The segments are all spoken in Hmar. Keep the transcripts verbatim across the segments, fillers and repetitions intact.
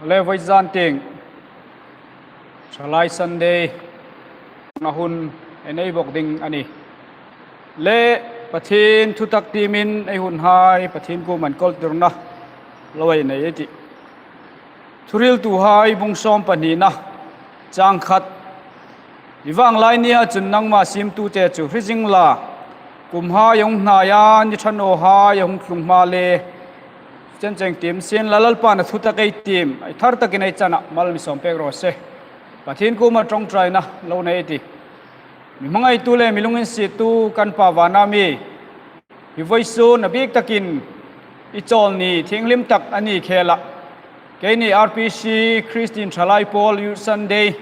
Le vawizan tieng Thalai Sunday-na hun ei nei bawk ding a nih. Le Pathien thutak tiemin ei hunhai Pathien kuoma inkawltirna lo ei nei ei tih. Thuhriltuhai bung sawm pahnina, chang khat. Hi vang lai nia chun nangma siemtute chu hre zing la, kumhai a hung hnai a, ni ṭha nawhai a hung tlung hma le, chen cheng tiem sien la, Lalpan a thutak ei tiem, ei thar takin ei chana mal mi sawm pek raw se. Pathien kuoma ṭawngṭaina lo nei ei tih. Mi hmangaitu le mi lunginsiettu kan Pa vana mi, hi vawisun a bik takin i chawl ni thienghlim tak a ni khela, keini R P C Christian Thalai Pawl Youth Sunday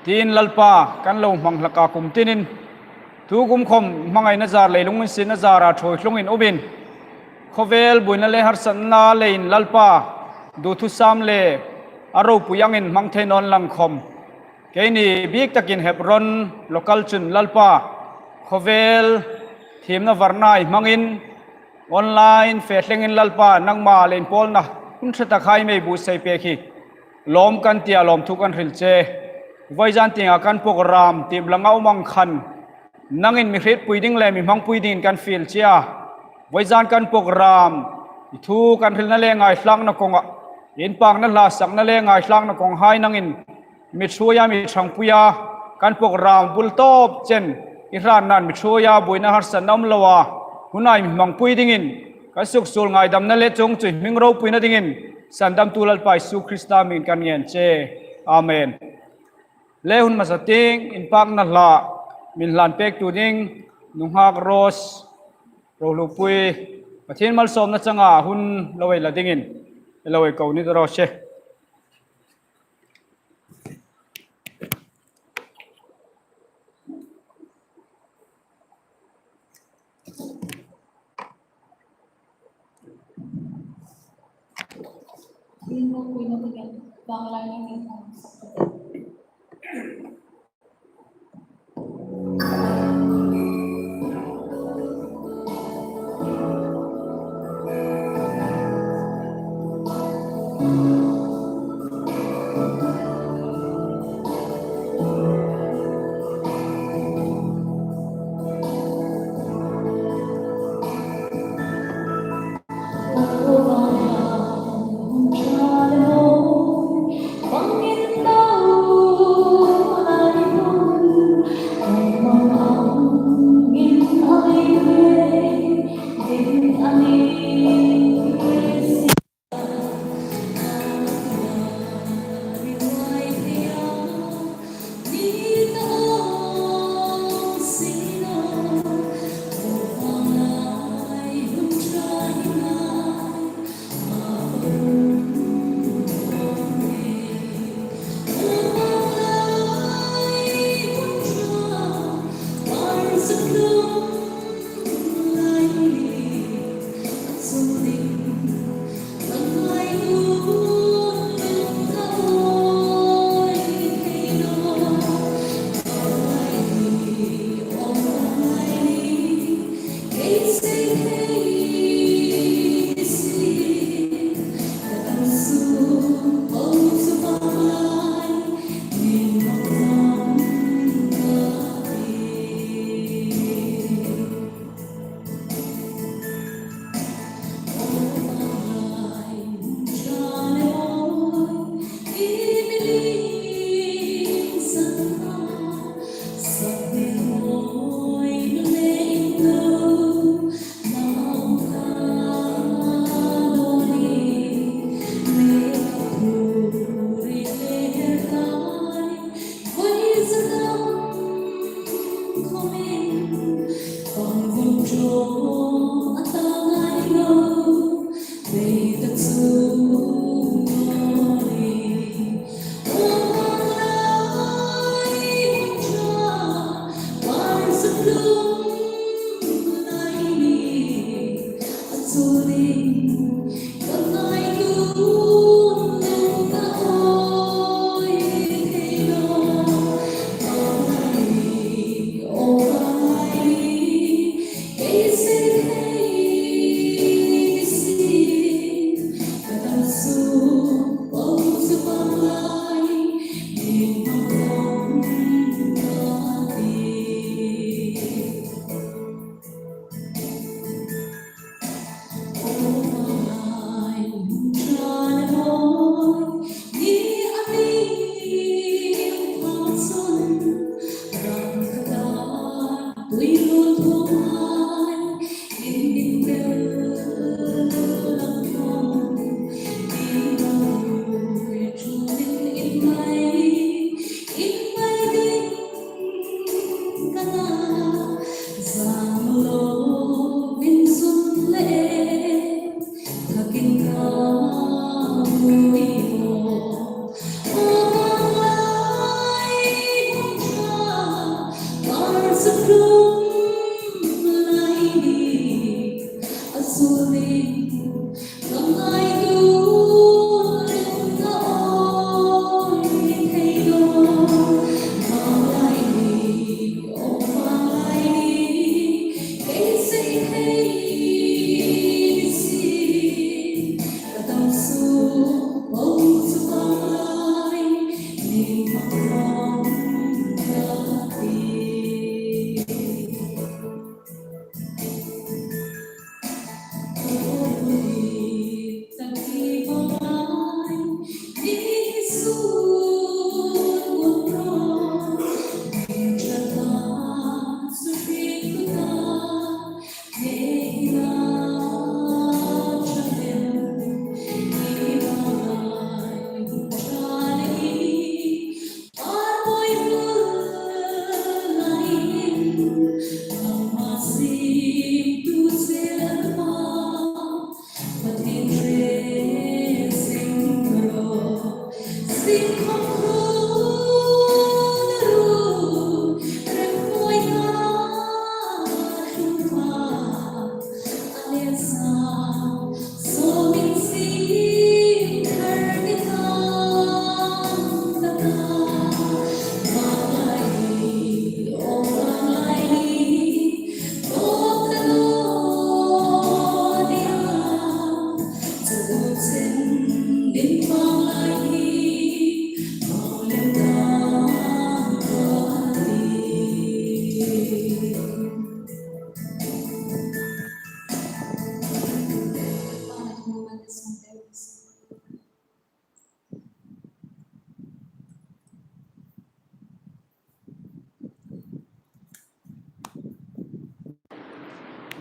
tiin Lalpa kan lo hmang hlak a, kum tinin thu kum khawm hmangaina zar le lunginsietna zara ṭhuoi tlungin umin, khawvel buoina le harsatna leiin Lalpa duthusam le a ropui angin hmang thei naw inla khawm, keini bik takin Hebron local chun Lalpa, khawvel thiemna varna ei hmangin, online fe thlengin Lalpa nangma le inpawlna hun ṭha takhai mi buotsai pek hi lawm kan tia, lawmthu kan hril che. Vawizan tienga kan program tiem langa um ang khan, nangin mi hrietpui ding le mi hmangpui dingin kan fiel che a. Vawizan kan program, i thu kan hrilna le ngaithlakna kawnga, inpakna hla sakna le ngaithlakna kawnghai nangin mi ṭhuoia, mi ṭhangpuia, kan program bul tawp chen i hratnain mi ṭhuoia, buoina harsatna um loa, hunai mi hmangpui dingin, kan suksuol ngaidamna le chuong chu i hming ropuina dingin, sandamtu Lalpa Isu Krista hmingin kan ngen che. Amen. Le hun hmasa tieng inpakna hla min hlan pektu ding, nunghak Rose Rohlupui, Pathien malsawmna changa hun lo ei la dingin, lo ei ko ni raw se.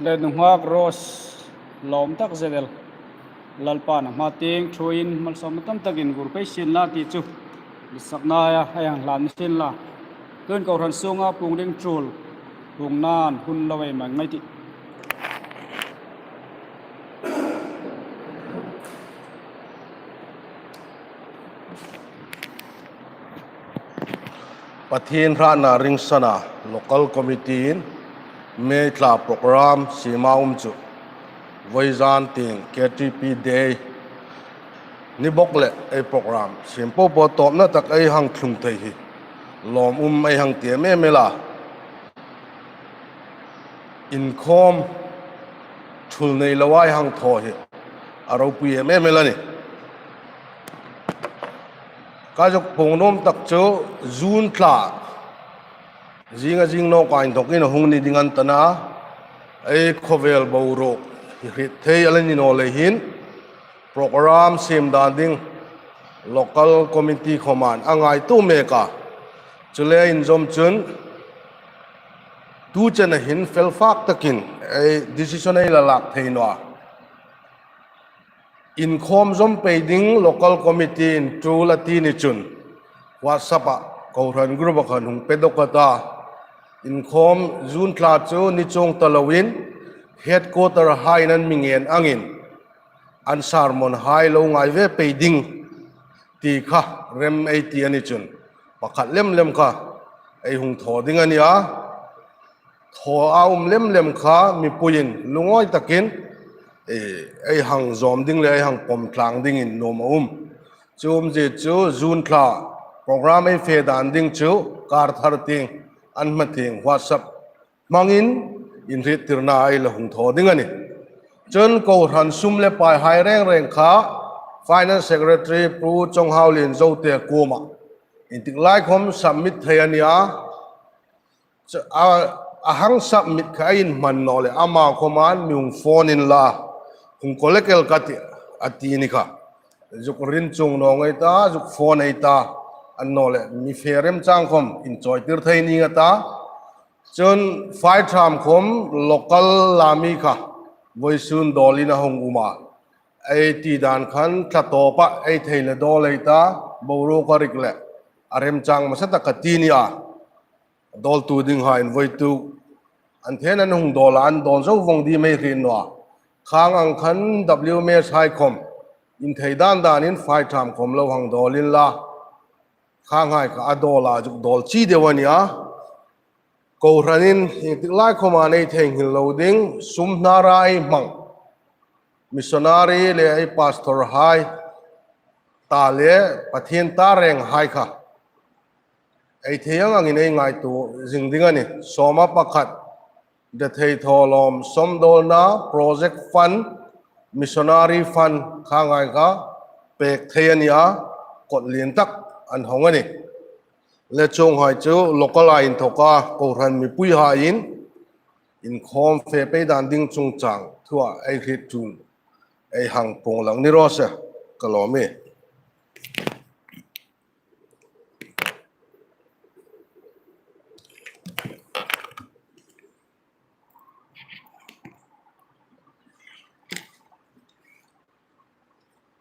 Le nunghak Rose lawm tak zet el. Lalpan a hma tieng ṭhuoiin malsawmna tam takin gur pei sien la ti chu. Lisakna a hang hlan sien la. Tuhin kohran sunga puong ding tul. Puong nan hun lo ei mang ngai ti. Pathien hrâtna ringsana local committee-in May thla program siema um chu vawizan tieng K T P Day ni bawk le ei program siem po po tawpna tak ei hang tlung thei hi lawm um ei hang ti em em el a. Inkhawm tul nei loa ei hang thaw hi a ropui em em el a nih. Ka zuk puong nuom tak chu June thla zinga zing nawk a inthawkin a hung ni ding an ta a, ei khawvel boruok hi hriet thei a la ni naw lei hin program siem dan ding local committee khawmin a ngaituo mek a. Chu le inzawm chun tu chena hin fel fak takin ei decision ei la lak thei naw a. Inkhawm zawm pei ding local committee-in tul a ti ni chun WhatsApp-a kohran group-a khan hung pe dawk a ta. Inkhawm June thla chu ni chuong ta loin headquarter-hai an mi ngen angin an sermon-hai lo ngai ve pei ding ti kha rem ei ti a ni chun pakhat lem lem kha ei hung thaw ding a nih a. Thaw a um lem lem kha mipuiin lungawi takin ei, ei hang zawm ding le ei hang pawm tlang dingin nuom a um. Chu umzie chu June thla program ei fe dan ding chu kar thar tieng an hma tieng WhatsApp hmangin inhriettirna ei la hung thaw ding a nih. Chun kohran sum le paihai reng reng kha Finance Secretary Pu Chawnghau Lianzote kuoma intik lai khawm submit thei a nih a. Chu, a, a hang submit kha ei inhman naw le ama khawmin mi hung phone inla, hung collect el ka tih a ti ni kha. Zuk ring chuong naw ngei ta, zuk phone ei ta, annawleh mi fe remchang khawm inchawitir thei ning a ta. Chun Faithram khawm local lami kha vawisun dawlin a hung um a. Ei ti dan khan thla tawpa ei thei le dawl ei ta, boruok a rik le a remchang hmasa tak a ti ni a. Dawltu dinghai invoituk an then an hung dawl a, an dawl zo vawng ding ei hriet naw a. Khang ang khan W M S-hai khawm inthei dan danin Faithram khawm lo hang dawl inla, khanghai kha a dawl a, zuk dawl chi deu a ni a. Kohranin ieng tik lai khawma ei theinghil lo ding, sum hnara ei hmang missionary le ei pastor-hai ta le Pathien ta renghai kha ei thei ang angin ei ngaituo zing ding a nih. Sawma pakhat, rethei thawlawm, sawmdawlna, project fund, missionary fund, khanghai kha pek thei a ni a, kawt lien tak an hawng a nih. Le chuonghai chu local-a inthawka kohran mipuihaiin inkhawm fe pei dan ding chungchang thua ei hriet chun ei hang puong lang ni raw se, ka lawm e.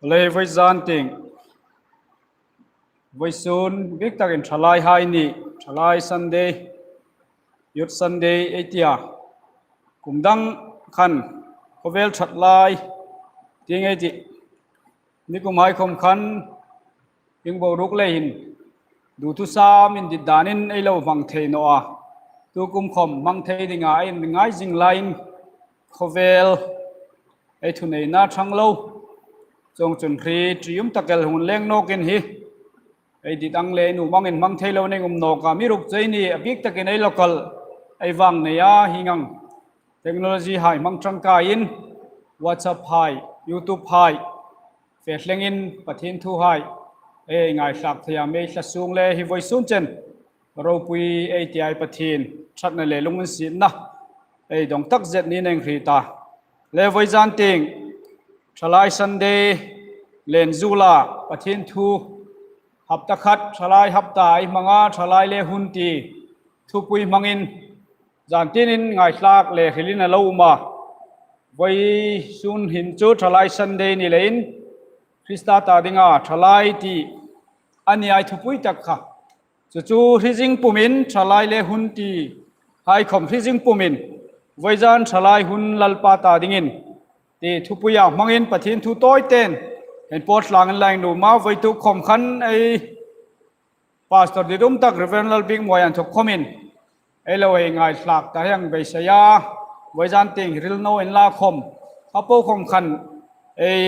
Le vawizan tieng, vawisun bik takin ṭhalaihai ni, ṭhalai Sunday, Youth Sunday ei ti a. Kum dang khan khawvel ṭhat lai tieng ei tih. Nikumhai khawm khan Hieng boruok lei hin duthusam indit danin ei lo hmang thei naw a. Tukum khawm hmang thei dinga ei ngai zing laiin khawvel ei thuneina ṭhang lo. Chuongchun hriet ṭium tak el hung leng nawkin hi ei dit ang le ei nuom angin hmang thei lo ning um nawk a, amiruokchu eini a bik takin ei lo kal ei vang nei a, hieng ang technology hai hmang ṭangkaiin WhatsApp hai, YouTube hai fe tlengin Pathien thuhai ei ngaithlak thei a, mi thla sung le hi vawisun chen ropui ei tia Pathien ṭhatna le lunginsietna ei dong takzet niin ei hriet a. Le vawizan tieng Thalai Sunday len zula Pathien thu hapta khat, thalai hapta ei hmanga thalai le hun ti thupui hmangin zan tinin ngaithlak le hrilin a lo um a. Vawisun hin chu Thalai Sunday ni leiin Krista ta dinga thalai ti a ni ei thupui tak kha. Chu chu hre zing pumin thalai le hun ti hai khawm hre zing pumin vawizan thalai hun Lalpa ta dingin ti thupuia hmangin Pathien thu tawiten inpawt tlangin la innuom a, vawituk khawm khan ei Pastor ditum tak Reverend Lalbikmawia inthok khawmin ei lo ei ngaithlak ta ei hang beisei a, vawizan tieng hril naw inla khawm, a po khawm khan ei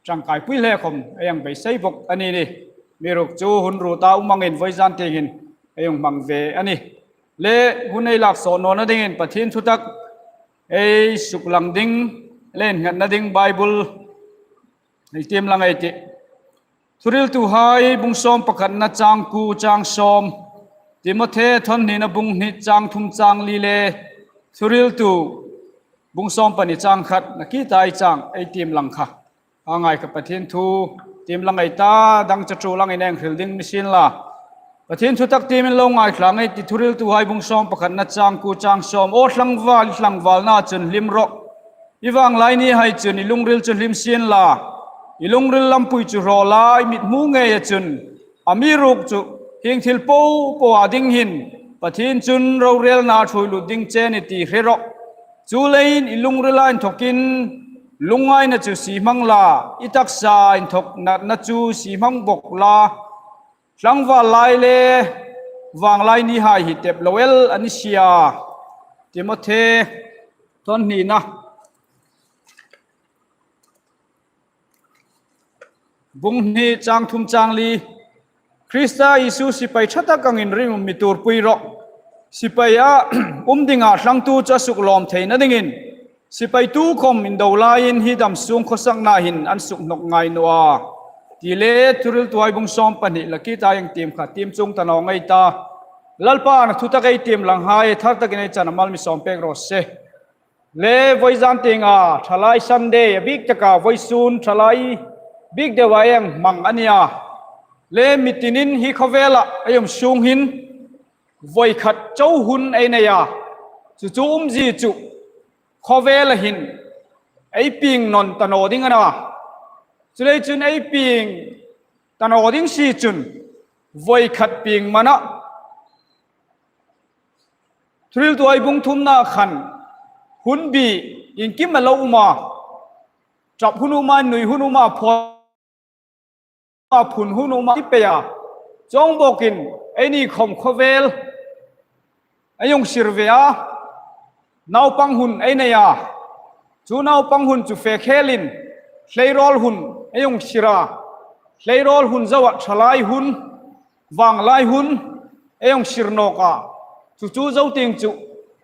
ṭangkaipui hle khawm ei hang beisei bawk a ni nih. Amiruokchu hun ruota um angin vawizan tieng hin ei hung hmang ve a nih. Le hun ei lak sawt nawna dingin Pathien thutak ei suklang ding le innghatna ding Bible ei tiem lang ei tih. Thuhriltuhai bung sawm pakhatna chang kuo chang sawm, Timothe thawn hnina bung hni chang thum chang li le Thuhriltu bung sawm pahni chang khat, nakie ta ei chang ei tiem lang kha. A ngai kha Pathien thu tiem lang ei ta, dang chu ṭu langin ei hril ding ni sien la. Pathien thutak tiemin lo ngaithlak ei tih. Thuhriltuhai bung sawm pakhatna chang kuo chang sawm, aw tlangval, i tlangvalna chun hlim rawh. I vanglai nihai chun i lungril chu hlim sien la, i lungril lampui chu hraw la, i mithmu ngeia chun. Amiruokchu hieng thil popoa ding hin Pathien chun rorelna ṭhuoi lut ding che a nih ti hre rawh. Chuleiin i lungrila inthokin lungngaina chu sie hmang la, i taksa inthok natna chu sie hmang bawk la. Tlangval lai le vanglai nihai hi tep lo el a ni si a. Timothe thawn hnina bung hni chang thum chang li, Krista Isu sipai ṭha tak angin ringum mi tuorpui rawh. Sipaia um dinga thlangtu chu a suklawm theina dingin, sipai tu khawm indo laiin hi dam sung khawsakna hin an sukhnawk ngai naw a. Ti le Thuhriltuhai bung sawm pahni, nakie ta ei tiem kha tiem chuong ta naw ei ta. Lalpan a thutak ei tiem lang hai thar takin ei chan a mal mi sawm pek raw se. Le vawizan tienga Thalai Sunday a bik taka vawisun thalai bik deua ei hmang a nih a. Le mitinin hi khawvela ei um sung hin vawi khat chau hun ei nei a. Chu chu umzie chu khawvela hin ei pieng nawn ta naw ding a na. Chuleiin chun ei pieng ta naw ding si chun vawi khat pieng mana Thuhriltuhai bung thumna khan hun bi iengkim a lo um a. Ṭap hun um a, nui hun um a, phaw a, phun hun um a, ti pei a. Chuong bawkin eini khawm khawvel ei hung sir ve a. Naupang hun ei nei a. Chu naupang hun chu fe khelin hleirawl hun ei hung sir a. Hleirawl hun zoa thalai hun, vanglai hun ei hung sir nawk a. Chu chu zo tieng chu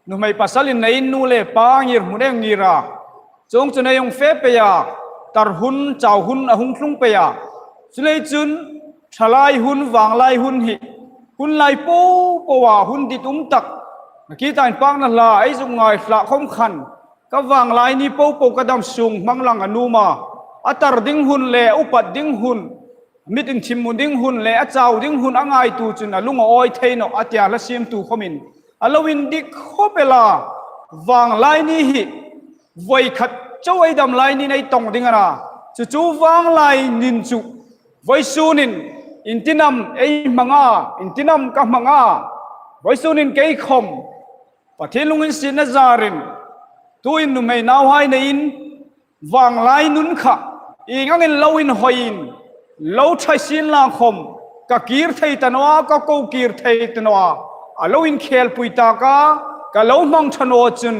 nuhmei pasal innein nu le pa ngirhmun ei ngir a. Chuongchun ei hung fe pei a, tar hun, chau hun a hung tlung pei a. Chuleiin chun thalai hun, vanglai hun hi hun lai popoa hun dit um tak, nakie ta inpakna hla ei zuk ngaithlak khawm khan, ka vanglai ni popo ka dam sung hmang lang a nuom a. A tar ding hun le upat ding hun, mit inthim mu ding hun le a chau ding hun a ngaituo chun a lung a awi thei nawh a tia hla siemtu khawmin a lo indik khawp el a. Vanglai ni hi vawi khat chau ei dam lai niin ei tawng ding a na. Chu chu vanglai ni chu vawisunin intinam ei hmang a, intinam ka hmang a. Vawisunin kei khawm Pathien lunginsietna zarin tuin nuhmei nauhai neiin vanglai nun kha ieng angin lo inhawiin lo ṭha sin la khom, ka kir thei ta naw a, ka ko kir thei ta naw a, a lo inkhelpui tak a, ka lo hmang ṭha naw chun,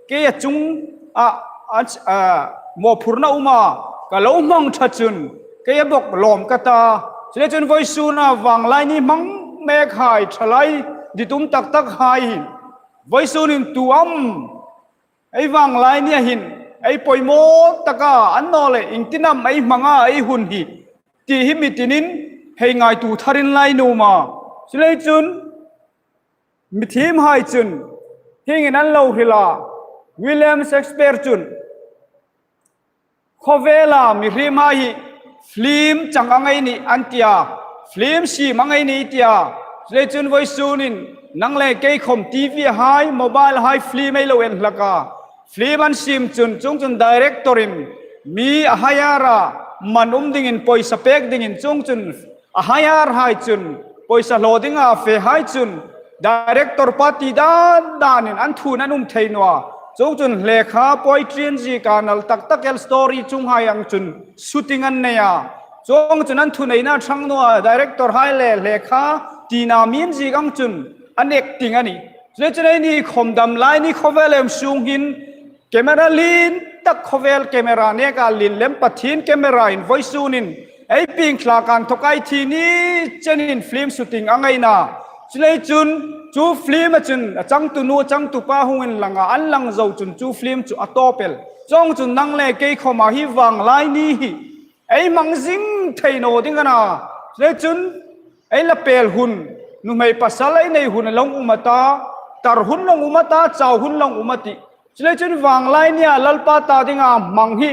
kei a chunga, a, a, mawphurna um a, ka lo hmang ṭha chun, kei a bawk lawm ka ta. Chuleiin chun vawisuna vanglai ni hmang mek hai, ṭhalai ditum tak tak hai hin, vawisunin tu am ei vanglai nia hin ei poimaw tak a, annawleh iengtin am ei hmang a ei hun hi, ti hi mi tinin hei ngaituo tharin la nuom a. Chuleiin chun mi thiem hai chun hieng hin an lo hril a, William Shakespeare chun khawvela mihriem hai hi film chang ang ei nih an ti a, film siem ang ei nih ti a. Chuleiin chun vawisunin nang le kei khom T V hai, mobile hai film ei lo en hlak a. Film an siem chun, chuongchun director-in mi a hire a, man um dingin, pawisa pek dingin, chuongchun a hire hai chun, pawisa hlaw dinga fe hai chun, director pa ti dan danin an thun an um thei naw a. Chuongchun lekha poetry an ziek a, nal tak tak el story chuong hai ang chun shooting an nei a. Chuongchun an thuneina ṭhang naw a, director hai le lekha tina mi an ziek ang chun an acting a nih. Chuleiin chun eini khom damlai ni khawvel em sung hin camera lien tak, khawvel camera neka lien lem Pathien camera-in vawisunin ei pieng thlak a inthawka ei thi ni chenin film shooting ang ei na. Chuleiin chun chu film-a chun a changtu nu, a changtu pa hung inlang a, an lang zo chun chu film chu a tawp el. Chuongchun nang le kei khoma hi vanglai ni hi ei hmang zing thei naw ding a na. Chuleiin chun ei la pel hun, nuhmei pasal ei nei hun a lo um a ta, tar hun lo um a ta, chau hun lo um a tih. Chuleiin chun vanglai nia Lalpa ta dinga hmang hi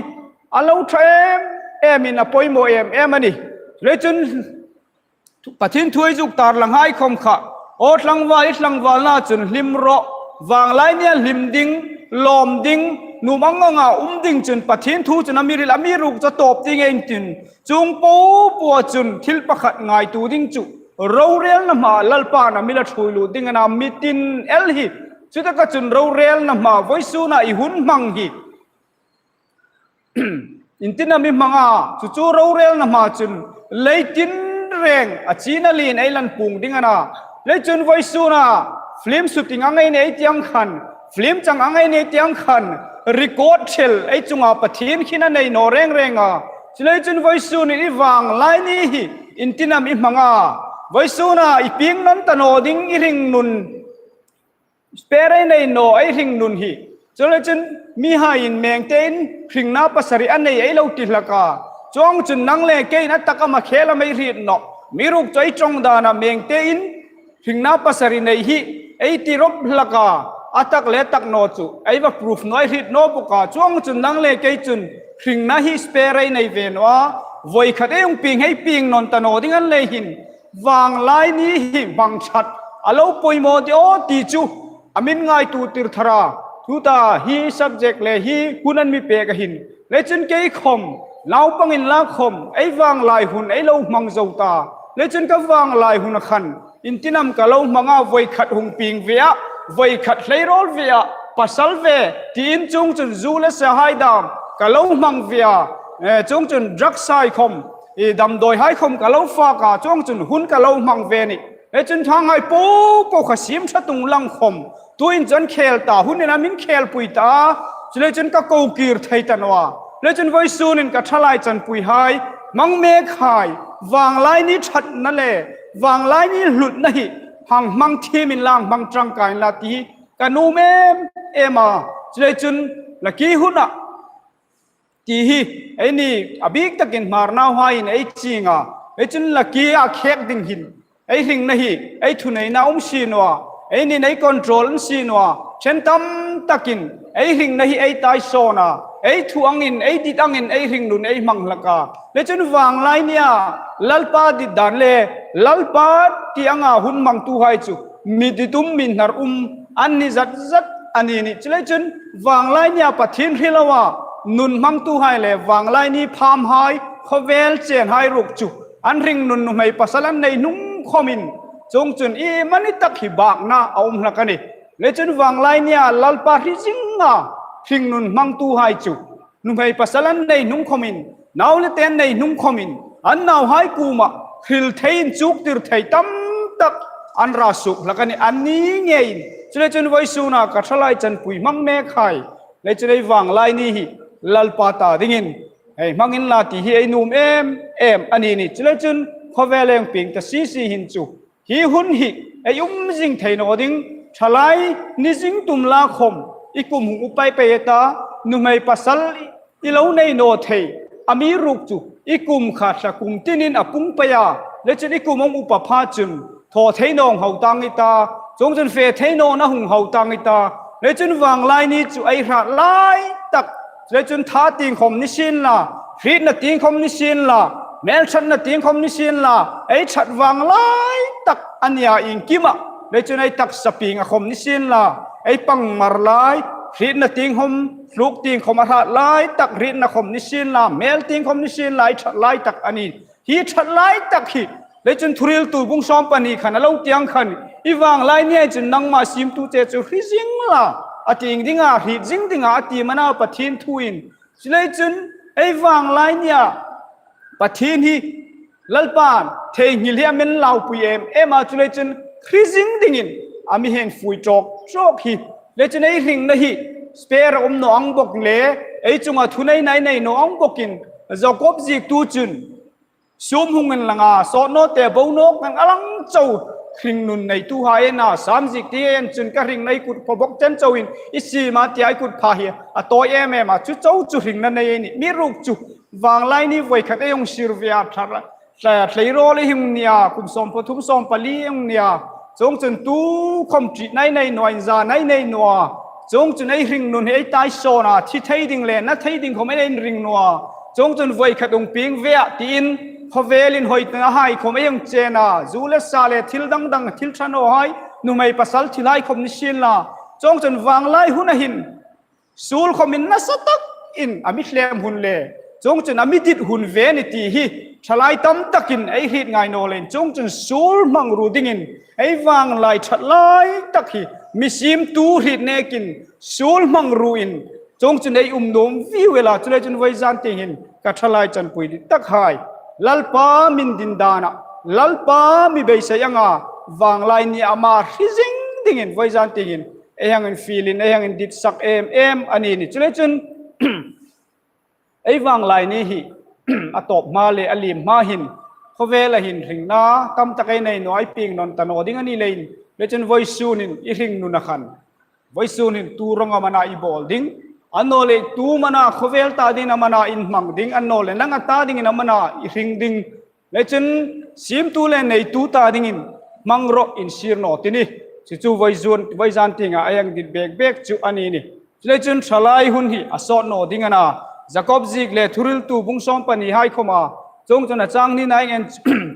a lo ṭha em emin, a poimaw em em a nih. Chuleiin chun Pathien thu ei zuk tarlang hai khom kha, aw tlangval, i tlangvalna chun hlim rawh, vanglai nia hlim ding, lawm ding, nuom ang anga um ding chun Pathien thu chun a mi hril, amiruokchu a tawp ding ei tin, chuong po po chun thil pakhat ngaituo ding chu, rorelna hmaa Lalpan a mi la ṭhuoi lut ding a na. Mi tin el hi, chutaka chun rorelna hmaa vawisuna i hun hmang hi iengtin am i hmang a, chu chu rorelna hmaa chun lei tin reng a china lien ei lan puong ding a na. Chuleiin chun vawisuna film shooting ang ei nih ei ti ang khan, film chang ang ei nih ei ti ang khan, record thel ei chunga Pathien khin a nei naw reng reng a. Chuleiin chun vawisunin i vanglai ni hi iengtin am i hmang a, vawisuna i pieng nawn ta naw ding, i hringnun spare ei nei naw, ei hringnun hi. Chuleiin chun mihaiin mengtein hringna pasari a nei ei lo ti hlak a. Chuongchun nang le keiin a tak am a khel am ei hriet nawh. Amiruokchu ei ṭawng dana mengtein hringna pasari nei hi ei ti rawp hlak a. A tak le tak naw chu ei va proof naw, ei hriet naw bawk a. Chuongchun nang le kei chun hringna hi spare ei nei ve naw a. Voi khat ei hung pieng, hei pieng nawn ta naw ding a ni leiin, vanglai ni hi hmang ṭhat a lo poimaw de aw ti chu a mi ngaituo tir thar a. Tuta hi subject le hi hun an mi pek a hin, leiin chun kei khom, naupang inla khom, ei vanglai hun ei lo hmang zo ta. Leiin chun ka vanglai hun a khan iengtin am ka lo hmang a, voi khat hung pieng ve a, voi khat hleiruol ve a, pasal ve, tiin chuongchun zu le sa hai dam ka lo hmang ve a, eh, chuongchun drugs hai khom, i damdawi hai khom ka lo fak a, chuongchun hun ka lo hmang ve a nih. Leiin chun thang hai po po kha siem ṭha tung lang khom, tuin chun khel ta, hunin a mi khelpui ta. Chuleiin chun ka ko kir thei ta naw a. Leiin chun vawisunin ka ṭhalai chanpui hai, hmang mek hai, vanglai ni ṭhatna le vanglai ni hlutna hi hang hmang thiem inla, hang hmang ṭangkai inla ti hi ka nuom em em a. Chuleiin chun lucky huna ti hi eini a bik takin Hmar nauhaiin ei chieng a. Leiin chun lucky a khek ding hin ei hringna hi ei thuneina um si naw a, einin ei control si naw a. Ṭhen tam takin ei hringna hi ei taisawn a, ei thu angin, ei dit angin ei hringnun ei hmang hlak a. Leiin chun vanglai nia Lalpa dit dan le Lalpa ti anga hun hmangtuhai chu mi ditum, mi hnar um an ni zat zat a ni nih. Chuleiin chun vanglai nia Pathien hre loa nun hmangtuhai le vanglai ni phamhai, khawvel chenhai ruok chu an hringnun nuhmei pasal an nei hnung khomin, chuongchun iemani tak hi bakna a um hlak a nih. Leiin chun vanglai nia Lalpa hre zinga hringnun hmangtuhai chu nuhmei pasal an nei hnung khomin, nau le te an nei hnung khomin, an nauhai kuoma hril thei, inchuktir thei tam tak an ra suok hlak a nih, anni ngeiin. Chuleiin chun vawisuna ka thalai chanpui hmang mek hai, leiin chun ei vanglai ni hi Lalpa ta dingin hei hmang inla ti hi ei nuom em em a ni nih. Chuleiin chun khawvel ei hung pieng ta si si hin chu hi hun hi ei um zing thei naw ding, thalai ni zing tum la khom i kum hung upai pei ta, nuhmei pasal i lo nei naw thei, amiruokchu i kum kha thla kum tinin a pung pei a, leiin chun i kum hung upa pha chun thaw thei naw hung hau tang i ta, chuongchun fe thei nawna hung hau tang i ta, leiin chun vanglai ni chu ei hrat lai tak, leiin chun tha tieng khom ni sien la, hrietna tieng khom ni sien la, hmelṭhatna tieng khom ni sien la, ei ṭhat vanglai tak a nia iengkima, leiin chun ei taksa pienga khom ni sien la, ei pangmar lai, hrietna tieng khom, tluk tieng khom a hrat lai tak hrietna khom ni sien la, hmel tieng khom ni sien la, ei ṭhat lai tak a nih. Hi ṭhat lai tak hi, leiin chun Thuhriltu bung sawm pahni khan a lo ti ang khan, i vanglai ni hai chun nangma siemtu che chu hre zing la, a ti zing ding a, hriet zing ding a, a ti am a na Pathien thuin. Chuleiin chun ei vanglai nia Pathien hi Lalpan theinghil hi a mi laupui em em a, chuleiin chun hre zing dingin a mi hang fui ṭawk ṭawk hi. Leiin chun ei hringna hi spare a um naw ang bawk le, ei chunga thunei nei nei naw ang bawkin, Jakob ziektu chun sum hung inlang a, sawt naw te bo nawk ngang a lang chau hringnun neituhai a na, Sam ziektu hai chun ka hringna i kut pha bawk chen chauin i siem a tia i kut pha hi a tawi em em a, chu chau chu hringna nei a nih. Amiruokchu vanglai ni voi khat ei hung sir ve a, thar, thar, tleirawl ei hung nia, kum sawm pathum sawm pali ei hung nia, chuongchun tu khom ṭi nei nei naw, inza nei nei naw a, chuongchun ei hringnun hi ei tai sawn a, thi thei ding le na thei ding khom ei inring naw a, chuongchun voi khat hung pieng ve a tiin khawvelin hoi tena hai khom ei hung chen a, zu le sa le thil dang dang, thil ṭha naw hai, nuhmei pasal thil hai khom ni sien la, chuongchun vanglai huna hin suol khomin nasa takin a mi hlem hun le, chuongchun a mi dit hun ve ni ti hi thalai tam takin ei hriet ngai naw leiin, chuongchun suol hmangruo dingin ei vanglai ṭhat lai tak hi mi siemtu hriet nekin suol hmangruoin, chuongchun ei um nuom viu el a, chuleiin chun vawizan tieng hin ka thalai chanpui dit tak hai, Lalpa mi din dana, Lalpa mi beisei anga vanglai ni ama hre zing dingin vawizan tieng hin ei hang infielin, ei hang inditsak em em a ni nih. Chuleiin chun ei vanglai ni hi a tawp hma le a liem hma hin khawvela hin hringna tam tak ei nei naw, ei pieng nawn ta naw ding a ni leiin, leiin chun vawisunin i hringnuna khan vawisunin tu rawng am a na i bawl ding, annawleh tu am a na khawvel ta dingin am a na i hmang ding, annawleh nanga ta dingin am a na i hring ding, leiin chun siemtu le neitu ta dingin hmang rawh, insir naw ti nih. Chu chu vawizan, vawizan tienga ei hang dit bek bek chu a ni nih. Chuleiin chun thalai hun hi a sawt naw ding a na, Jakob ziek le Thuhriltu bung sawm pahni hai khoma, chuongchun a chang hnina ei en,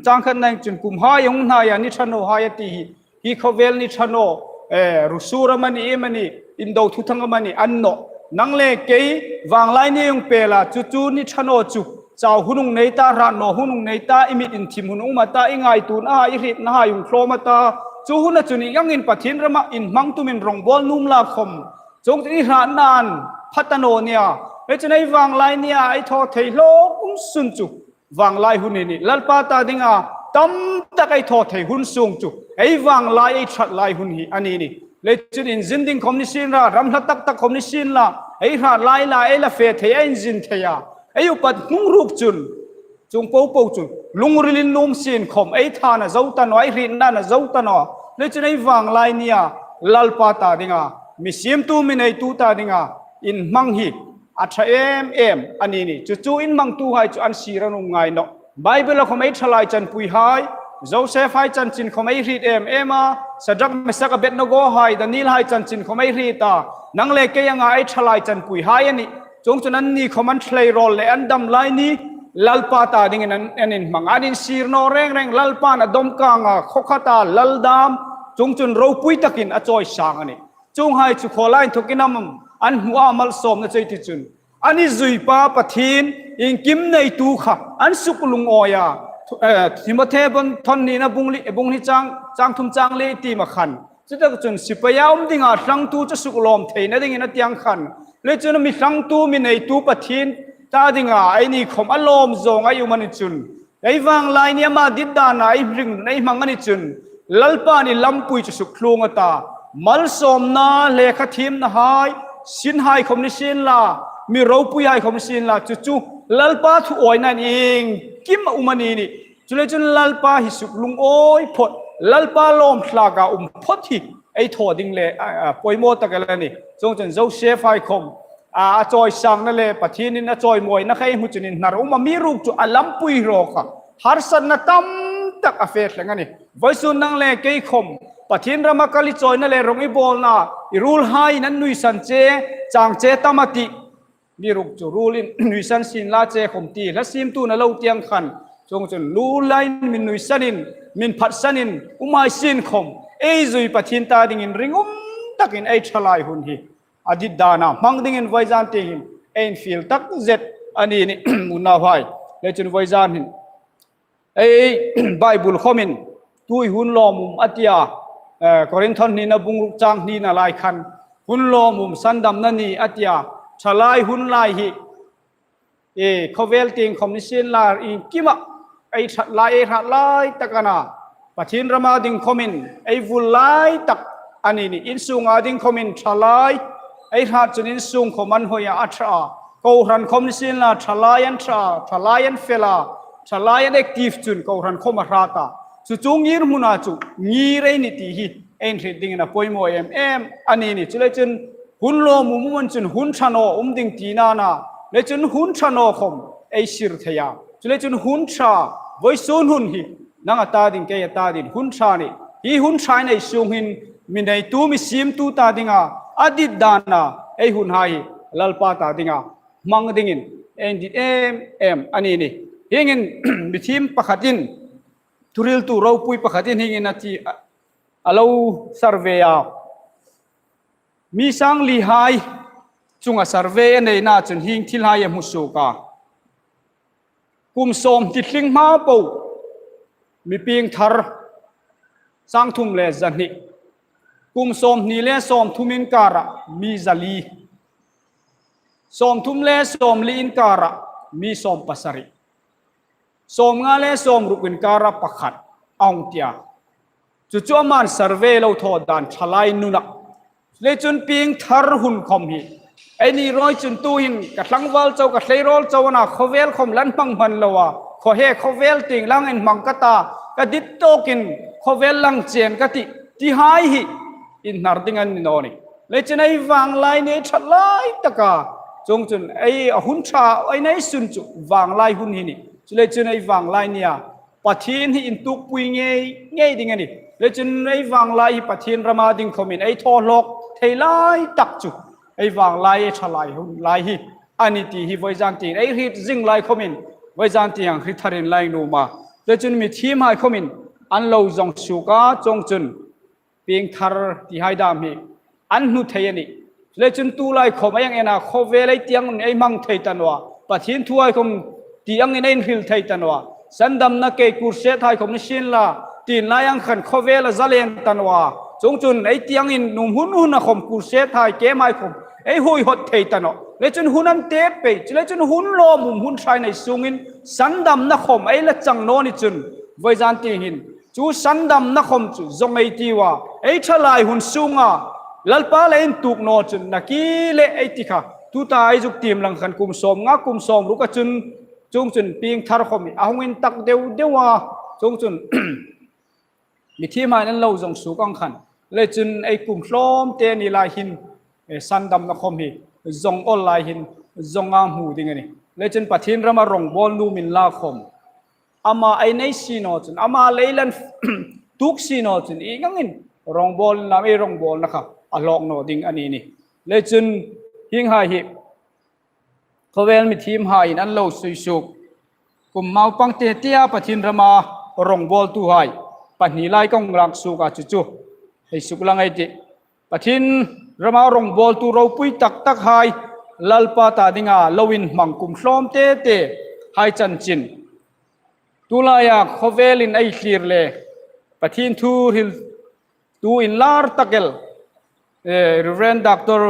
chang khatna ei en chun kum hai hung hnai a, ni ṭha naw hai a ti hi, hi khawvel ni ṭha naw, eh, ruo sur amanih, amanih, indo thuthang amanih a ni naw. Nang le kei vanglai ni hung pei la, chu chu ni ṭha naw chu chau hun hung nei ta, hrat naw hun hung nei ta, i mit inthim hun um a ta, i ngaituona hai, i hrietna hai hung tlawm a ta, chu huna chun ieng angin Pathien rama inhmang tumin rawngbawl nuom la khom, chuongchun i hratna an pha ta naw nia. Leiin chun ei vanglai nia ei thaw thei hlawk um sun chu vanglai hun hi a nih. Lalpa ta dinga tam tak ei thaw thei hun sung chu ei vanglai, ei ṭhat lai hun hi a ni nih. Leiin chun inzin ding khom ni sien la, ram hla tak tak khom ni sien la, ei hrat lai la, ei la fe thei, ei inzin thei a, ei upat hnung ruok chun, chuong po po chu lungrilin nuom sien khom, ei tha a na zo ta naw, ei hrietna a na zo ta naw. Leiin chun ei vanglai nia Lalpa ta dinga, mi siemtu mi neitu ta dinga inhmang hi a ṭha em em a ni nih. Chu chu inhmangtuhai chu an sir a nuom ngai nawh. Bible-a khom ei thalai chanpuihai, Joseph hai chanchin khom ei hriet em em a, Sadrak, Mesak, Abednego hai, Daniel hai chanchin khom ei hriet a, nang le kei anga ei thalai chanpuihai a nih. Chuongchun anni khom an tleirawl le an dam lai ni Lalpa ta dingin an, an inhmang, an insir naw reng reng, Lalpan a dawm kanga khaw khata lal dam, chuongchun ropui takin a chawisang a nih. Chuonghai chu khawlai inthokin am an hmu a, malsawmna chu ei ti chun, an inzui pa Pathien iengkim neitu kha an suk lungawi a. Thu-, eh, Timothe bung, thon hnina bung li, bung hni chang, chang thum chang li ei tiem a khan, chutak chun sipaia um dinga thlangtu chu suk lawm theina dingin a ti ang khan, leiin chun mi thlangtu, mi neitu Pathien ta dinga eini khom a lawm zawng ei um a ni chun, Ei vanglai ni ama dit dana ei hring, ei hmang a ni chun, Lalpan i lampui chu suk thlung a ta. Malsawmna, lekha thiemna hai, sin hai khawm ni sien la, mi ropui hai khawm ni sien la, chu chu Lalpa thu awinain iengkim a um a ni nih. Chuleiin chun Lalpa hi suk lungawi phawt, Lalpa lawm thlaka um phawt hi ei thaw ding le, a, a, poimaw tak el a nih. Chuongchun Joseph hai khawm, a, a chawisangna le Pathienin a chawimawina kha ei hmu chun inhnar um a, amiruokchu a lampui hraw kha harsatna tam tak a fe thleng a nih. Vawisun nang le kei khawm Pathien rama kal i chawina le rawng i bawlna, i ruolhaiin an nuisan che, chang che tam a tih. Amiruokchu ruolin nuisan sien la che khawm ti, hla siemtuna lo tieng khan. Chuongchun ruolhaiin min nuisanin, min phatsanin, um hai sien khawm, ei zui Pathien ta dingin ringum takin ei ṭhalai hun hi a dit dana hmang dingin vawizan tieng hin ei infiel tak zet a ni nih, unauhai. Chuleiin chun vawizan hin ei Bible khawmin, tu hi hun lawmum a tia, eh, Korinth hnina bung ruk chang hnina lai khan, hun lawmum sandamna ni a tia, ṭhalai hun lai hi, e, khawvel tieng khawm ni sien la, iengkima ei ṭhat lai, ei hrat lai tak a na, Pathien rama ding khawmin ei vul lai tak a ni nih. Insunga ding khawmin ṭhalai ei hrat chun insung khawm an hoi a, a ṭha a. Kohran khawm ni sien la, ṭhalai an ṭha a, ṭhalai an fel a, ṭhalai an active chun kohran khawm a hrat a. Chu chu ngirhmuna chu ngir ei ni ti hi ei inhriet dingin a poimaw em em a ni nih. Chuleiin chun hun lawmum um chun hun ṭha naw um ding tina a na. Chuleiin chun hun ṭha naw khawm ei sir thei a. Chuleiin chun hun ṭha, vawisun hun hi nang a ta ding, kei a ta ding, hun ṭha a nih. Hi hun ṭha ei nei sung hin mi neitu, mi siemtu ta dinga a dit dana ei hun hai hi Lalpa ta dinga hmang dingin ei dit em em a ni nih. Hieng hin mi thiem pakhatin, thuhriltu ropui pakhatin hieng hin a ti a, a lo survey a. Mi sang li hai chunga survey a neina chun hieng thil hai a hmu suok a. Kum sawmhni tling hma po mi piengthar sang thum le za hni. Kum sawmhni le sawmthum inkara mi za li. Sawmthum le sawmli inkara mi sawm pasari. Sawmnga le sawmruk inkara pakhat a hung ti a. Chu chu aman survey lo thaw dan ṭhalai nuna. Chuleiin chun piengthar hun khawm hi eini ruok chun tuhin ka tlangval chau, ka tleirawl chau a na, khawvel khawm la hmang hman lo a, khaw he khawvel tieng lang inhmang ka ta, ka dit tawkin khawvel lang chen ka tih, ti hai hi inhnar ding a ni naw nih. Chuleiin chun ei vanglai ni ei ṭhat lai tak a. Chuongchun ei a hun ṭha ei nei sun chu vanglai hun hi nih. Chuleiin chun ei vanglai nia Pathien hi intukpui ngei ngei ding a nih. Chuleiin chun ei vanglai hi Pathien rama ding khawmin ei thaw hlawk thei lai tak chu ei vanglai, ei ṭhalai hun lai hi a ni ti hi vawizan tieng ei hriet zing lai khawmin, vawizan tieng hriet tharin la nuom a. Chuleiin chun mi thiem hai khawmin an lo zawng suok a, chuongchun piengthar ti hai dam hi an hnu thei a nih. Chuleiin chun tulai khawm ei hang en a, khawvel ei tieng ei hmang thei ta naw a, Pathien thu hai khawm ti angin ei inhril thei ta naw a, sandamna ke crusade hai khawm ni sien la, tin lai ang khan khawvel a zalen ta naw a. Chuongchun ei tiengin nuom hun huna khawm crusade hai, camp hai khawm ei huoihawt thei ta naw. Chuleiin chun hun an tep pei, chuleiin chun hun lawmum, hun ṭha ei nei sungin sandamna khawm ei la chang naw ni chun, vawizan tieng hin chu sandamna khawm chu zawng ei tiu a, ei ṭhalai hun sunga Lalpa le intuk naw chun nakie le ei ti kha. Tuta ei zuk tiem lang khan kum sawmnga, kum sawmruk a chun, chuongchun piengthar khawm hi a hung intak deu deu a. Chuongchun mi thiem hai'n an lo zawng suok ang khan, chuleiin chun ei kum tlawmte ni lai hin, eh, sandamna khawm hi zawng awl lai hin zawng a hmu ding a nih. Chuleiin chun Pathien rama rawngbawl nuom inla khawm, ama ei nei si naw chun, ama lei la intuk si naw chun, ieng angin rawngbawl inla, ei rawngbawlna kha a hlawk naw ding a ni nih. Chuleiin chun hieng hai hi khawvel mi thiem hai'n an lo sui suok. Kum mau pang te tia Pathien rama rawngbawltu hai pahni lai ka hung lak suok a, chu chu hei suklang ei tih. Pathien rama rawngbawltu ropui tak tak hai Lalpa ta dinga lo inhmang kum tlawmte te hai chanchin, tulaia khawvelin ei thlir le Pathien thu hriltu inlar tak el, eh, Reverend Doctor,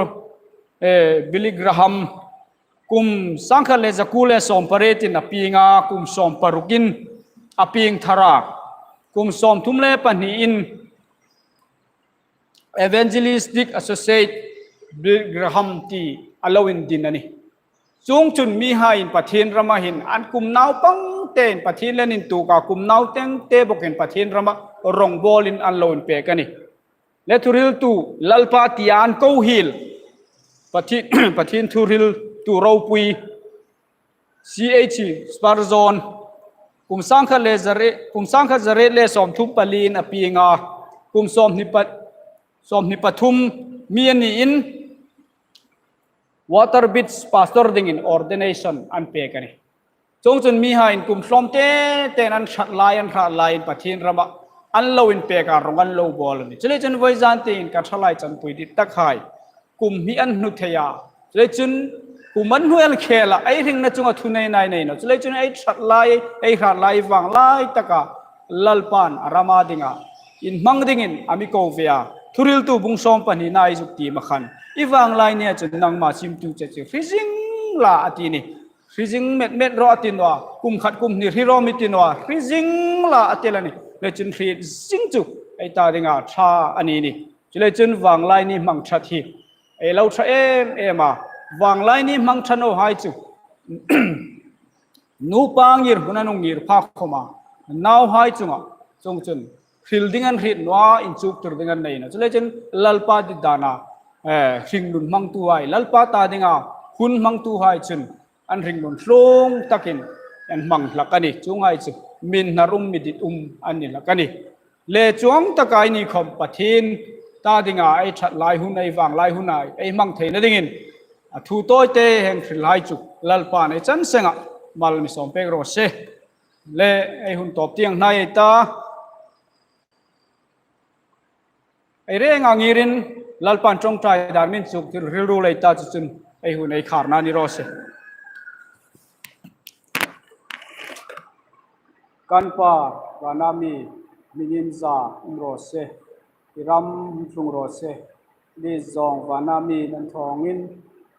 eh, Billy Graham, kum sangkhat le zakuo le sawmpariet-in a pieng a, kum sawmparukin a pieng thar a, kum sawmthum le pahni in Evangelistic Associate Billy Graham ti a lo indin a nih. Chuongchun mihaiin Pathien rama hin an kum naupang tein Pathien le an intuok a, kum nau tengte bawkin Pathien rama rongbawlin an lo inpek a nih. Le thuhriltu Lalpa tia an ko hiel Pathien, Pathien thuhriltu ropui C H Spurgeon kum sangkhat le zariet, kum sangkhat zariet le sawmthum pali in a pieng a, kum sawmhni pa, sawmhni pathum mi a niin Water Beach Pastor dingin ordination an pek a nih. Chuongchun mihaiin kum tlawmte tein an ṭhat lai, an ṭhat laiin Pathien rama an lo inpek a, rong an lo bawl a nih. Chuleiin chun vawizan tieng ka ṭhalai chanpui dittakhai kum hni an hnu thei a. Chuleiin chun kum an hnu el khela ei hringna chunga thuneinai nei naw. Chuleiin chun ei ṭhat lai, ei hrat lai, vanglai taka Lalpan a rama dinga inhmang dingin a mi ko ve a. Thuhriltu bung sawm pahnina ei zuk tiem a khan, i vanglai nia chun nangma simtu che chu hre zing la a ti a nih. Hre zing met met rawh a ti naw a, kum khat kum hni hre rawh mi ti naw a, hre zing la a ti a nih. Le chun hriet zing chu ei ta dinga ṭha a ni a nih. Chuleiin chun vanglai ni hmang ṭhat hi ei lo ṭha em em a. Vanglai ni hmang ṭha nawhai chu nupa ngirhmun an hung ngir phak khawma nauhai chunga, chuongchun hril ding an hriet naw a, inchuktir ding an nei naw. Chuleiin chun Lalpa dit dana, eh, hringnun hmangtuhai, Lalpa ta dinga hun hmangtuhai chun an hringnun hlung takin an hmang hlak a nih. Chuonghai chu mi hnar um, mi dit um an ni hlak a nih. Le chuong taka ei ni khawm Pathien ta dinga ei ṭhat lai hun, ei vanglai hun a ei hmang theina dingin a thu tawite hang hrilhai chu Lalpan ei chan senga mal mi sawm pek raw se. Le ei hun tawp tieng hnai ei ta, ei renga ngirin Lalpan ṭawngṭai dan min chuktir rilru lei ta chu chun ei hun ei kharna ni raw se. Kan Pa, vana mi, hming inza um raw se. I ram hung tlung raw se. Ni zawng vana mi nan thawngin,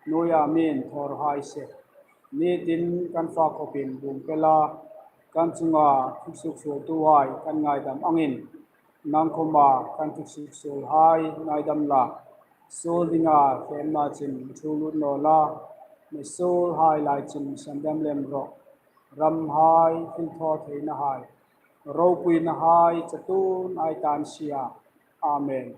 hnuoia min thawr hai se. Nitin kan fak khawpin bum pe la, kan chunga thuksuk suoltuhai kan ngaidam angin, nang khawma kan thuksuk suolhai ngaidam la. Suol dinga hlemna chin thu lut naw la, mi suolhai lai chin sandam lem rawh. Ramhai, thilthawtheinahai, ropuinahai chatuon ei tan si a. Amen.